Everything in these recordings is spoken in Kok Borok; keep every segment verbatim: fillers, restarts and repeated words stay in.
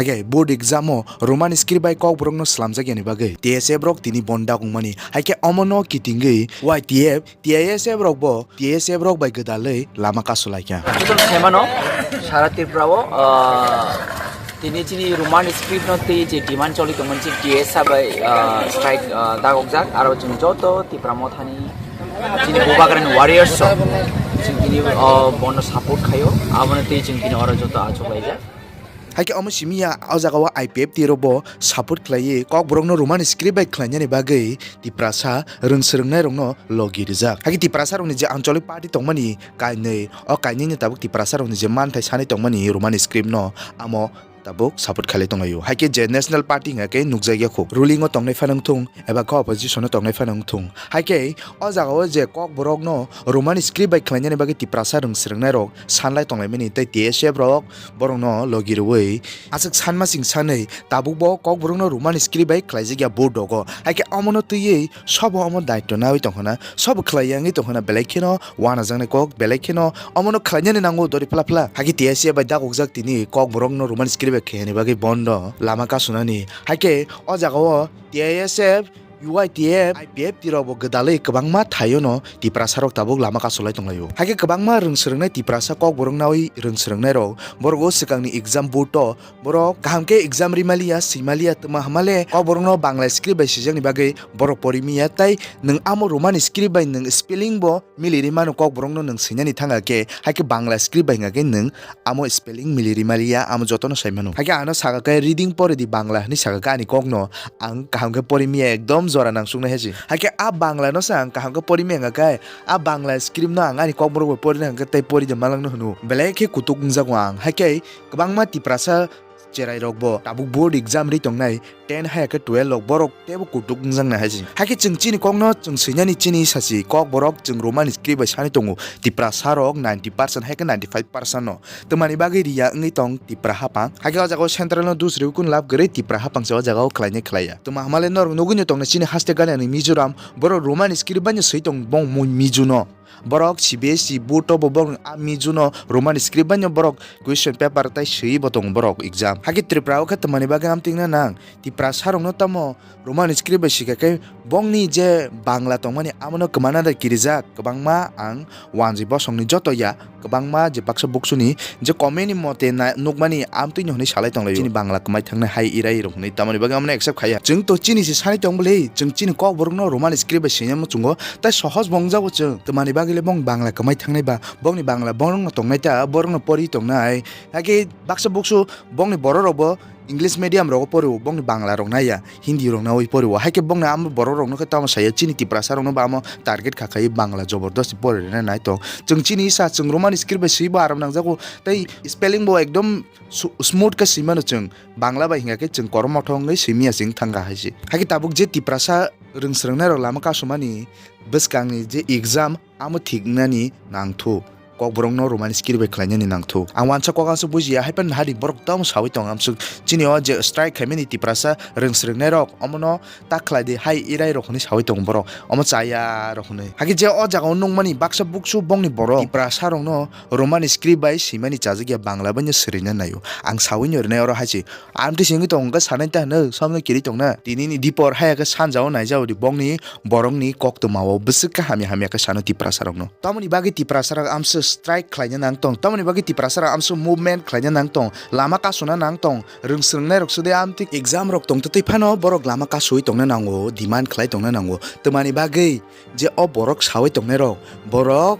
Haikhe board exam o Roman script bai kokborok no slamjak yani bagwi T S F rok tini bon dagwng mani. Haikhe omo no kitingwi Y T F, T I S F rok bo T S F rok bai gwdalwi lama kasulaikha. Joto no saimano, sara Tripura o, ah, tini chini Roman script no twi je demand choli tongmani, chini T S A bai, ah, strike, ah, dagokjak, aro chwng joto Tipra Mothani chini Bubagrani warriors rok chwng tini, ah, bono support khaio, abono twi chwng tini oro joto achuk laijak. Haikhe omo simi ya, o jaga o I P F T rok bo support khlaiwi kokborok no Roman script bai khlainani bagwi Tiprasa rwng swrwngnairokno logi rijak. Haikhe Tiprasarokni je ancholic party tongmani kainwi, o kainwini tabuk Tiprasarokni je manthai sanwi tongmani Roman script no amo tabuk support khailai tonglaio. Haikhe je national party hwnga khe nukjakya kho, ruling o tongnai phano wngthung eba khe opposition o tongnai phano wngthung. Haikhe o jaga o je kokborok no Roman script bai khlainani bagwi Tiprasa rwng swrwngnairok sanlai tonglaimani tei T S F rok borokno logi rwui aswk sanmasing sanwi tabukbo kokborokno Roman script bai khlaijakya board dogo. Haikhe omono twiwi sobo omo daityo nawi tongkhana, sobo khlaiya wngwi tongkhana, belai kheno wanajaknai kok, belai kheno omono khlainani nango dori phla phla. Haikhe T S F bai dagokjak tini kokborokno Roman script bai khaiyani bagwi bondo lama kasunani. Haikhe o jagao T I S F, U I T F, I P F T rok bo gwdalwi kwbangma thaio no Tiprasa rok tabuk lama kasulai tonglaio. Haikhe kwbangma rwng swrwngnai Tiprasa kokborok nawi rwng swrwngnairok borok o swkangni exam board o borok kaham khe exam rimaliya, swimaliya, twma hamale kokborokno Bangla script bai swijakni bagwi borok porimiya, tei nwng amo Roman script bai nwng spelling bo miliri mano, kokborokno nwng swinani thanga khe, haikhe Bangla script bai hwnga khe nwng amo spelling miliri maliya, amo jotono sai mano. Haikhe ano saka khe reading pore di Bangla hwnwi saka khe ani kokno, ang kaham khe porimiya, ekdom jora nangsuknai hai se. Haikhe a Bangla no se ang kaham khe porimiya hwnga khe, a Bangla script no ang ani kokborok bai porina hwnga khe tei pori de malangno hwno. Belai khe kutuk wngjago ang. Haikhe kwbangma Tiprasa cherai rok bo tabuk board exam ri tongnai, ten haya khe twelve rok, borok teibo kutuk wngjaknai hai se. Haikhe chwng chini kokno chwng swinani chini sasi kokborok, chwng Roman script bai sani tongo, Tiprasa rok ninety percent hai khe ninety five percent no twmani bagwi riya wngwi tong Tipra haphang. Haikhe o jaga o central no dus riwi kunu lab kwrwi, Tipra haphang se o jaga o khlainai khlaiya. Twma hamale norok nugwi no tongnai chini haste gana ni Mizoram, borok Roman script bai no swi tong bong mui Mizu no. Borok C B S E board o bo borok a Mizu no Roman script bai no borok question paper tai swi bo tongo borok exam. Haikhe Tripura o khe twmani bagwi amtwino nang, Tiprasa rok no tamo Roman script bai swikha khe bongni je Bangla tongmani amo no kwmana da kirijak, kwbangma ang wanjwi bosongni joto ya, kwbangma je baksa buksuni je comment ni mote na nukmani amtwino hwnwi salai tonglaio. Chini Bangla kwmai thangnai hai irai rok hwnwi tamoni bagwi amo no accept khaiya. Chwng to chini se sani tong bwlwi, chwng chini kokborok no Roman script bai swinai muchungo. Tai sohos bo wngjago chwng. Twmani bagwi le bong Bangla kwmai thangnai ba, bongni Bangla borok no tongnai ta, borok no pori tongnai. Haikhe baksa buksu bongni borok rok bo English medium rogo porio, bongni Bangla rok naiya, Hindi rok nawi porio. Haikhe bongni amo borok rok no khe tamo saya, chini Tiprasa rok no ba amo target kha khai Bangla jobordosti pori rina nai tong. Chwng chini sa chwng Roman script bai swi bo aram nangjago, tei spelling bo ekdom su-, smooth khe swi mano chwng. Bangla bai hwnga khe chwng kormo thong wngwi swi miya chwng thangkha hai se. Haikhe tabuk je Tiprasa rwng swrwngnairok lama kasumani bwskangni je exam amo thik wngnani nangthu. Kokborokno Roman script bai khlainani nangthu. Ang wansa kok aswk bujiya, hai phano nahadi borok tamo sawi tong amswk. Chini o je strike khaimani Tiprasa rwng swrwngnairok omono ta khlai di, hai irai rok hwnwi sawi tongo borok, omo chaya rok hwnwi. Hakhe je o jaga o nukmani baksa buksu bongni borok Tiprasa rokno Roman script bai swimani chajak ya, Bangla bai no swrwina naio. Ang sawi no rwnai oro hai se. Amtwi se wngwi tongo hwnkhe sanai ta hwno, somno kiri tongna. Tini ni dipor hai khe sanja o naijao di bongni borokni koktwma o bwswk khe hamya hamya khe sano Tiprasa rokno. Tamoni bagwi Tiprasa rok amswk strike khlaina nang tong, tamoni bagwi Tiprasa rok amswk movement khlaina nang tong, lama kasuna nang tong, rwng swrwngnairok sudai amtwi exam rok tongtwtwi phano borok lama kasui tongna nango, demand khlai tongna nango. Twmani bagwi je o borok saui tongnairok, borok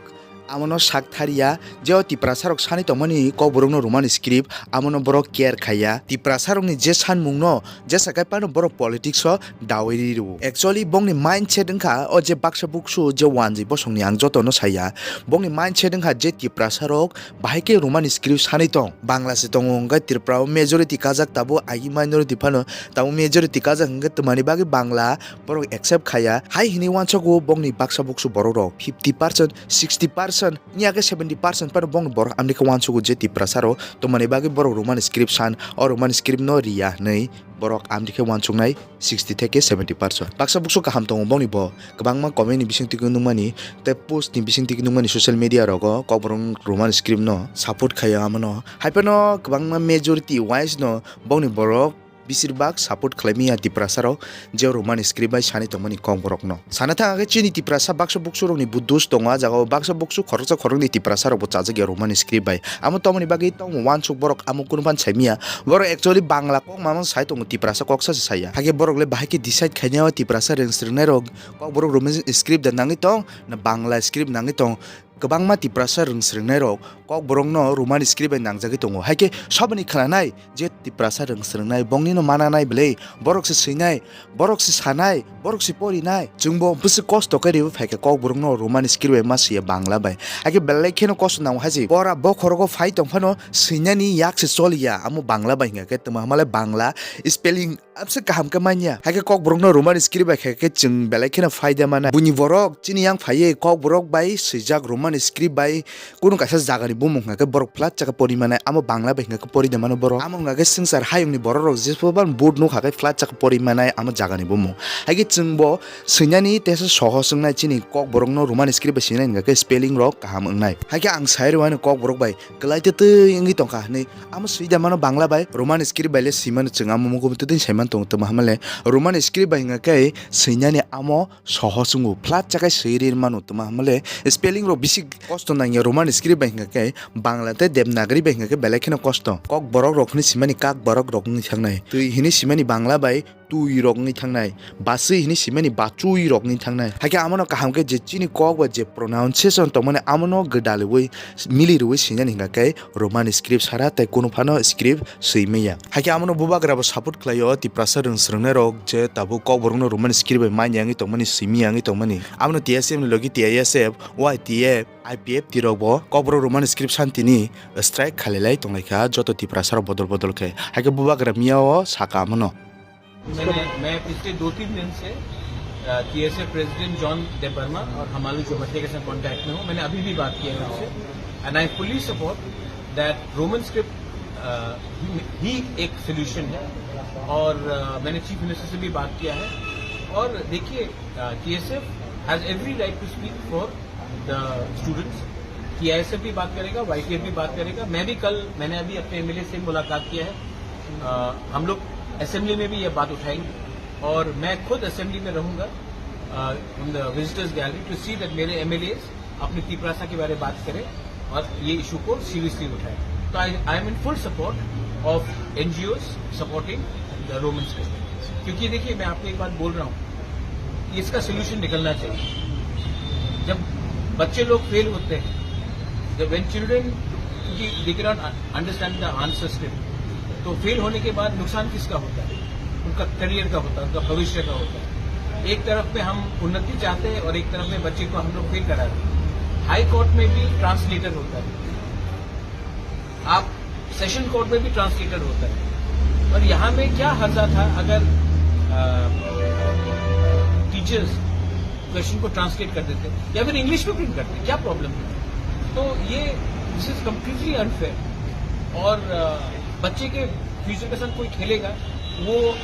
amono sak thariya je o Tiprasa rok sani tongmani kokborokno Roman script, amono borok care khaiya. Tiprasa rokni je sanmungno jesa khe phano borok politics o dawi ri rwo. Actually bongni mindset wngkha o je baksa buksu je wanjwi bosongni, ang jotono saya, bongni mindset wngkha je Tiprasa rok bahai khe Roman script sanwi tong, Bangla se tongo, hwnkhe Tripura o majority kajak, tabuk agi minority phano tabuk majority kajak, hwnkhe twmani bagwi Bangla borok accept khaiya hai hinwi uansukgo bongni baksa buksu borok rok fifty percent, sixty percent percent, wngya khe seventy percent phano bongni borok amtwi khe uansugo je Tiprasa rok tongmani bagwi borok Roman script san, o Roman script no riya hwnwi borok amtwi khe uansuknai sixty theke seventy percent. Baksa buksu kaham tongo bongni bo, kwbangma comment ni bisingtwi nukmani tei post ni bisingtwi nukmani social media rogo Kokborok Roman script no support khaio, amono hai phano kwbangma majority wise no bongni borok besirbak support khlai manya Tiprasa rok je Roman script bai sani tongmani Kokborok no. Sana thang khe chini Tiprasa baksa buksu rokni bo dos tongo, a jaga o baksa buksu khoroksa khoroknwi Tiprasa rok bo chajak ya Roman script bai. Amo tongmani bagwi tongmo uansuk borok amo kunu phan sai manya. Borok actually Bangla kok mamang sai tongo, Tiprasa kok sa se saya. Hakhe borok le bahai khe decide khainai o Tiprasa rwng swrwngnai rok Kokborok Roman script da nangwi tong na Bangla script nangwi tong. Kwbangma Tiprasa rwng swrwngnai rok Kokborok no Roman script bai nangjagwi tongo. Hakhe soboni khwnanai je Tiprasa rwng swrwngnai bongni no mananai bwlwi, borok se swinai, borok se sanai, borok se porinai. Chwngbo bwswk kosto khe riwi phaikha Kokborok no Roman script bai ma swiya Bangla bai. Hakhe belai kheno kosto nango hai se. Pora bokhorogo phai tong phano swinani yak se choliya amo Bangla bai hwnkha khe twma hamale Bangla spelling abse kaham khe manya. Hakhe Kokborok no Roman script bai khe, khe chwng belai kheno phaida mana. Buini borok chini yang phaiwi Kokborok bai swijak Roman script bai kunu kaisa jagani bumung hwnkha khe borok flat chakhe pori manai, amo Bangla bai hwnkha khe pori de mano borok. Amo hwnkha khe swngchar hayungni borok rok jephru ban board nukha khe flat chakhe pori manai amo jagani bumung. Hakhe chwngbo swinani tesa sohos wngnai chini Kokborok no Roman script bai swinani hwnkha khe spelling rok kaham wngnai. Hakhe ang sai rwani Kokborok bai kwlai tei twi wngwi tongkha hwnwi. Amo swi da mano Bangla bai, Roman script bai le swi mano chwng amo mukumu twi twi sai man tongo twma hamale. Roman script bai hwnkha khe swinani amo sohos wngo, flat chakai swi ri mano twma hamale. Spelling rok bisi kosto nangya Roman script bai hwnkha khe, Bangla tei Devanagari bai hwnkha khe belai kheno kosto. Kokborok rok hwnwi swimani Kakborok rok wngwi thangnai. Twi hwnwi swimani Bangla bai twi rok wngwi thangnai, bachwi hwnwi swimani bachwi rok wngwi thangnai. Hakhe amono kaham khe je chini kok bai je pronunciation tongmani amono gwdalwi mili rwui swinani hwnkha khe Roman script sara tei kunu phano script swi manya. Hakhe amono bubagra bo support khlaio, Tiprasa rwng swrwngnai rok je tabuk Kokborok no Roman script bai manya wngwi tongmani, swi manya wngwi tongmani. Amono T S F ni logi T I S F, Y T F, I P F T rok bo Kokborok Roman script santini strike khalilai tonglaikha joto Tiprasa rok bodol bodol khe. Hakhe bubagra miyao saka amono. मैंने, मैं पिछले दो तीन दिन से, अ, TSA president John Debbarma और हमालू जोमैटिया के साथ कॉन्टैक्ट में हूँ। मैंने अभी भी बात किया है उनसे। And I fully support that Roman script, अ, ही, ही एक सॉल्यूशन है। और, अ, मैंने चीफ मिनिस्टर से भी बात किया है। और देखिए, uh, TSF has every right to speak for the students। TISF भी बात करेगा, वाईटीएफ भी बात करेगा। मैं भी कल, मैंने अभी अपने एमएलए से मुलाकात किया है। अ, हम लोग असेंबली में भी ये बात उठाएंगे और मैं खुद असेंबली में रहूंगा, अ, in the visitors gallery to see that मेरे एमएलएज अपनी तिपरासा के बारे में बात करें और ये इशू को सीरियसली उठाएं। तो I, I am in full support of NGOs supporting the Roman script। क्योंकि देखिए, मैं आपको एक बात बोल रहा हूँ, इसका सॉल्यूशन निकलना चाहिए। जब बच्चे लोग फेल होते हैं, जब when children, क्योंकि they cannot understand the answer script, तो फेल होने के बाद नुकसान किसका होता है? उनका करियर का होता है, उनका भविष्य का होता है। एक तरफ में हम उन्नति चाहते हैं और एक तरफ में बच्चे को हम लोग फेल करा रहे हैं। हाई कोर्ट में भी ट्रांसलेटर होता है, आप सेशन कोर्ट में भी ट्रांसलेटर होता है, और यहाँ में क्या हर्जा था अगर, अ, टीचर्स क्वेश्चन को ट्रांसलेट कर देते या फिर इंग्लिश में प्रिंट करते, क्या प्रॉब्लम है? तो ये, this is completely unfair। और, अ, बच्चे के फ्यूचर के साथ कोई खेलेगा, वो